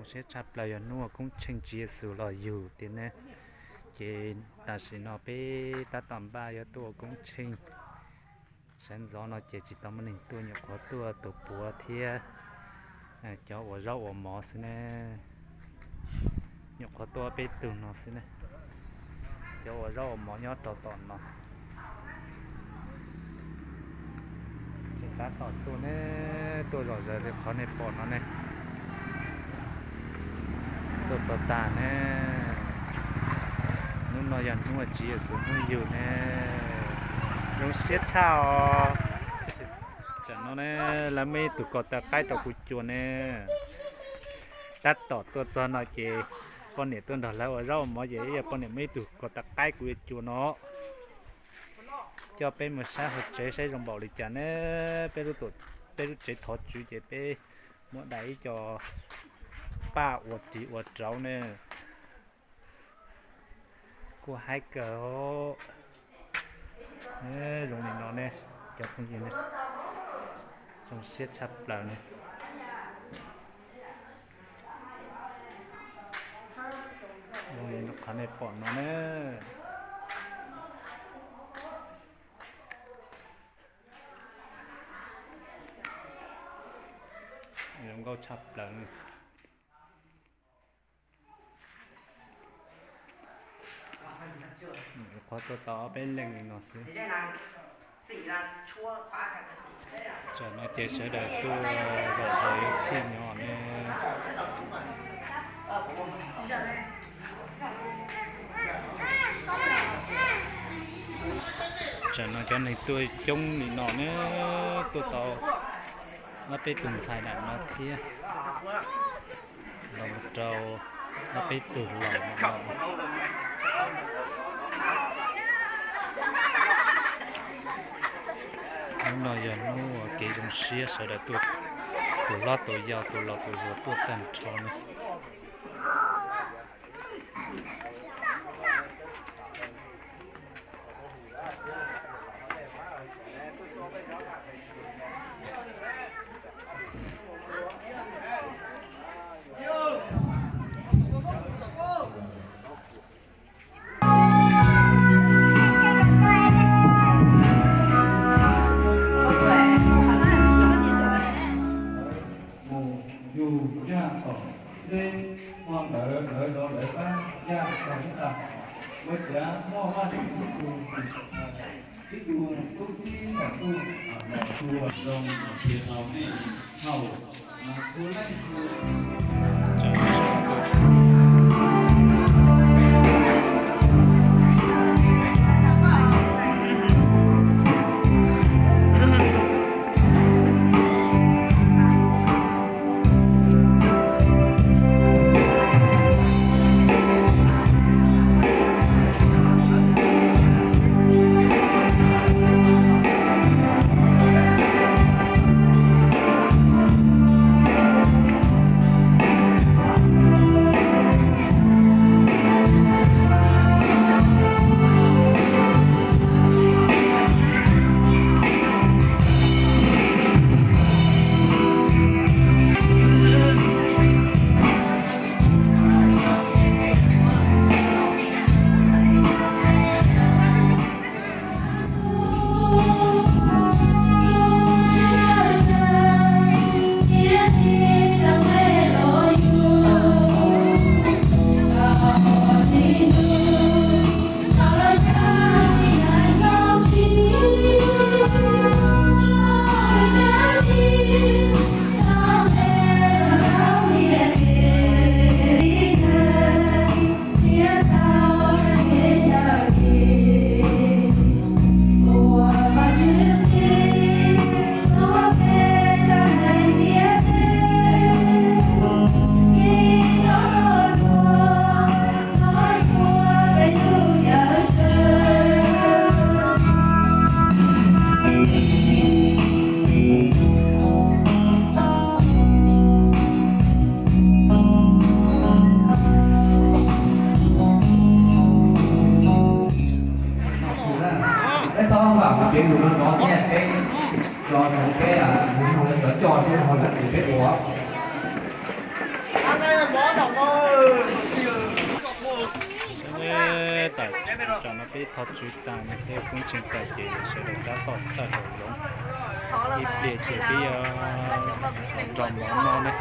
Siab tshaj plaws yog hnub ua koob tsheej Tswv Yexus los yug tiag ne. Ces tam sim no peb tab tom npaj yuav tuaj ua koob tsheej. Sawv ntxov no ces tsis tau muaj neeg tuaj, nyuam qhuav tuaj tus puav thiab cov ua zaub ua mov xwb ne. Nyuam qhuav tuaj peb tug no xwb ne. Cov ua zaub ua mov nyob rau tom no. Tseem tab tom tuaj ne, tuaj zom zaws li qhov nej pom no ne. Tuaj txog tag ne. Hnub no yog hnub Tswv Yexus hnub yug ne. Zoo siab tshaj os. Tam no ne, lawv muaj ib tug kos taw qaib rau kuv cuag ne. Tab tom tuaj txog no ces poj niam tuaj nrog lawv ua zaub ua mov ces yog poj niam muaj ib tug kos taw qaib kuv yuav cuag no. Coj peb mus saib hauv tsev saib zoo npaum li cas ne. Peb lub tsev thov tswv ces peb muab dai ib co paj ua ris ua rauv ne. Kuj haib kawg. Zoo li no ne, cov phooj ywg ne, zoo siab tshaj plaws ne. Zoo li qhov nej pom no ne. Zoo nkauj tshaj plaws ne. Qhov tuaj tau ob peb leej li no xwb. Tam no ces sawv daws tuaj zaum hauv yuav txhij nyob ne. Tam no cov neeg tuaj coob li no ne, tuaj tau ob peb tug ntxhais lam no thiab. Los mus rau ob peb tug laus no. Hnub no yog hnub uas kev zoo siab, sawv daws tuaj, tus hlob tus yau tus laus tus hluas tuaj tag nrho ne. Mus yug yaj tom ntej, hmo ntawd lawv rov lawv pab yaj tag ib tag. Ua ciav muaj Vaj Tswv tib tug, tib tug tub txib thaum tuaj, los txhua zoo tias tau nej haus, txhua leej txhua Peb xob vam piav lus no rov thiab peb tso rau peb mus nrog lawv cov coj thiab ho lawv tus peb ua. Tam no peb thov tswv tas no peb kuj tseem tas ces sawv daws tab tom tawm hauv zoov. Ib pliag ces peb yuav rau mov noj ne.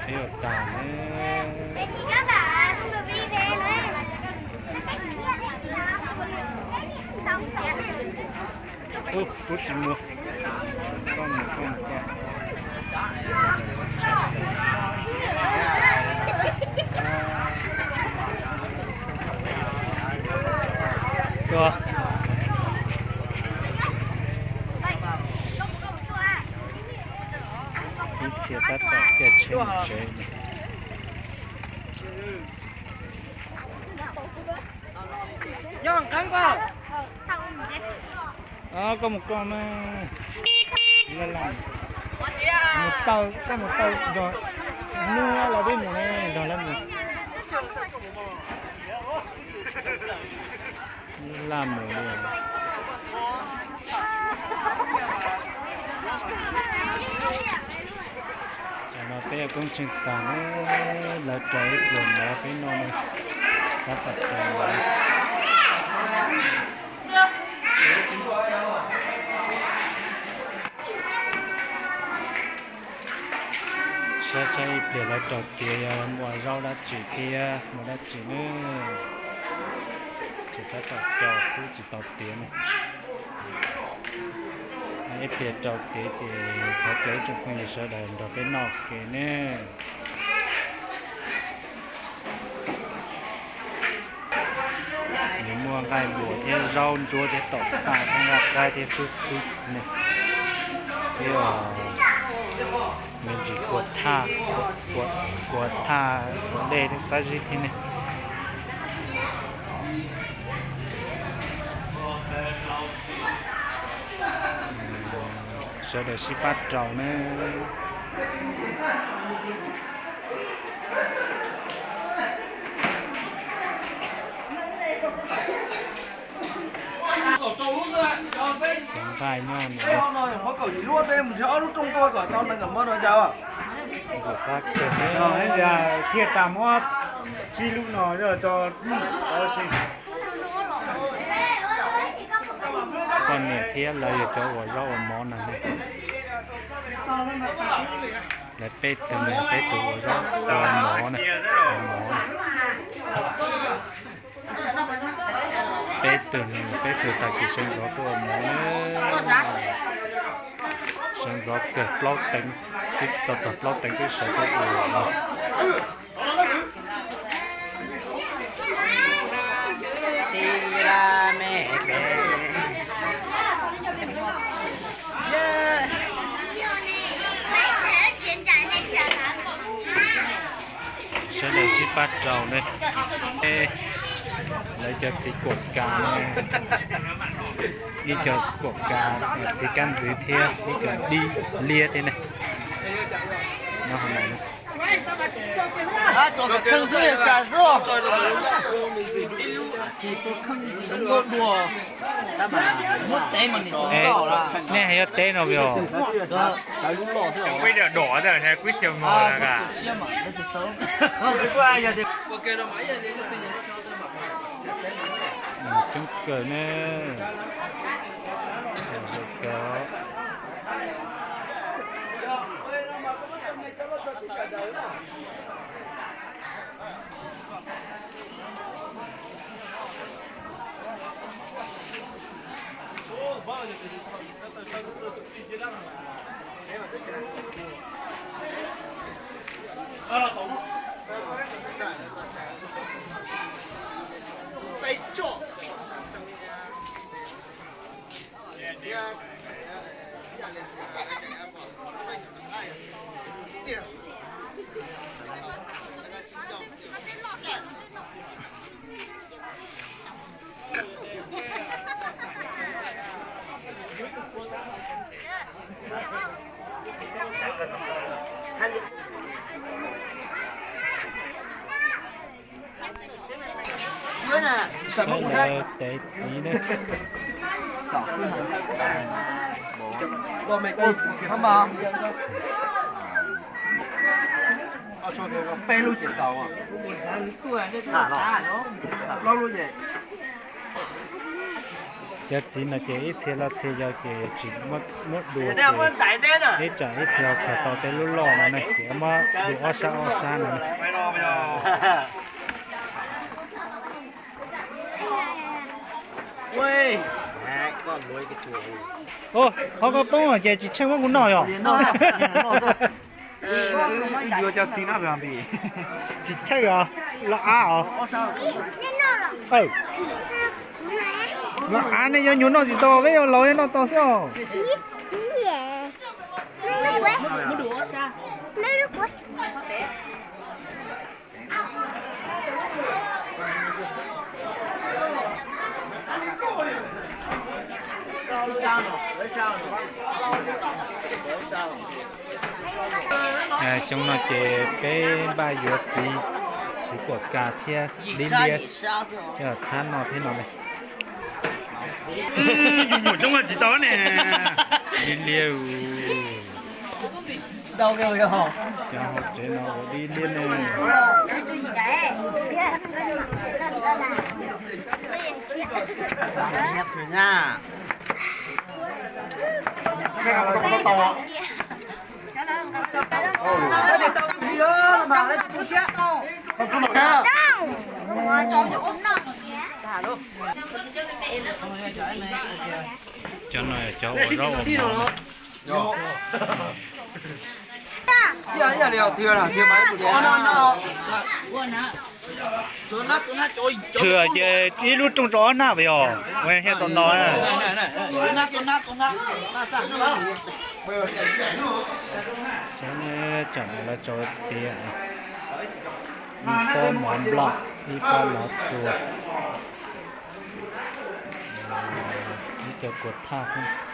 Peb yuav tas ne. Ub, kuv tsis mus. Koj mus, koj mus, koj. Koj. Ib txhia tab tom caij tsheb mus tsev. Koj mus koj na. Mus taw, koj mus taw nrog hnub lawv peb mus ne, nrog lawv mus. Laj mus li. Tam no peb kuj tseem tas, lawv rau ib pluag mov peb noj ne. Tab tom rau mov. Saib saib ib pliag lawv rau tiav yog muaj zaub dab tsi thiab muaj dab tsi ne. Tsis tab tom rau xwb tsis tau tiav ne. Ib pliag rau tiav ces thov caw ib tsoom phooj ywg sawv daws nrog peb noj ke ne. Nws muaj nqaij npuas thiab zaub ntsuab thiab tom tag thiab nqaij qaib thiab xub xib ne. Thiab me ntsis kua thaj, kua thaj, kua dej qab zib thiab ne. Sawv daws sib pab rau ne. Cov nqaij nyob no. Thiaj tas muab tsib lub no rau si. Poj niam thiab lawv yog cov ua zaub ua mov no ne. Lawv peb tug, peb tug ua zaub ua mov na, ua mov na. Peb tug no, peb tug tag kis sawv ntxov tuaj ua mov na. Sawv ntxov kawg plaub teev, twb tsis tau txog plaub teev twb sawv tuaj ua no. Sawv daws sib pab rau ne. Lawv cov txiv kuam kas, ib co kuam kas, txiv kab ntxwv thiab ib co dib liab thiab ne. Nej hais yuav teb no os. Coob kawg ne. Tev txiv ne. Peb lub ces txaus. Plaub lub ces. Cov txiv no ces ib txhia loj txhia yau ces tsis muab dua ces ib tsam ib txhia khaws tau tej lub loj no ne ces muab dua ob sab ob sab no ne. Qhov koj poob ces tsis tsheej muab kuv noj yom? Tsis tsheej os, los av os. Los av nej yuav nyuam noj tsis tau, peb yuav laus noj tau xwb os. Xyoo no ces peb npaj yuav txiv, txiv kuam kas thiab dib liab, txhab noj thiab no ne. Yus nyuam coob tsis tau ne. Dib liab. Cov hauv tsev no ua dib liab ne. Cov no cov ua zaub ua mov. Thwm ces ib lub rooj rau ob nab yog ua thiaj tau no. Saib tsam no lawv tso tiav, ib pob mov nploj, ib pob mov txua, ib co kua thaj xwb.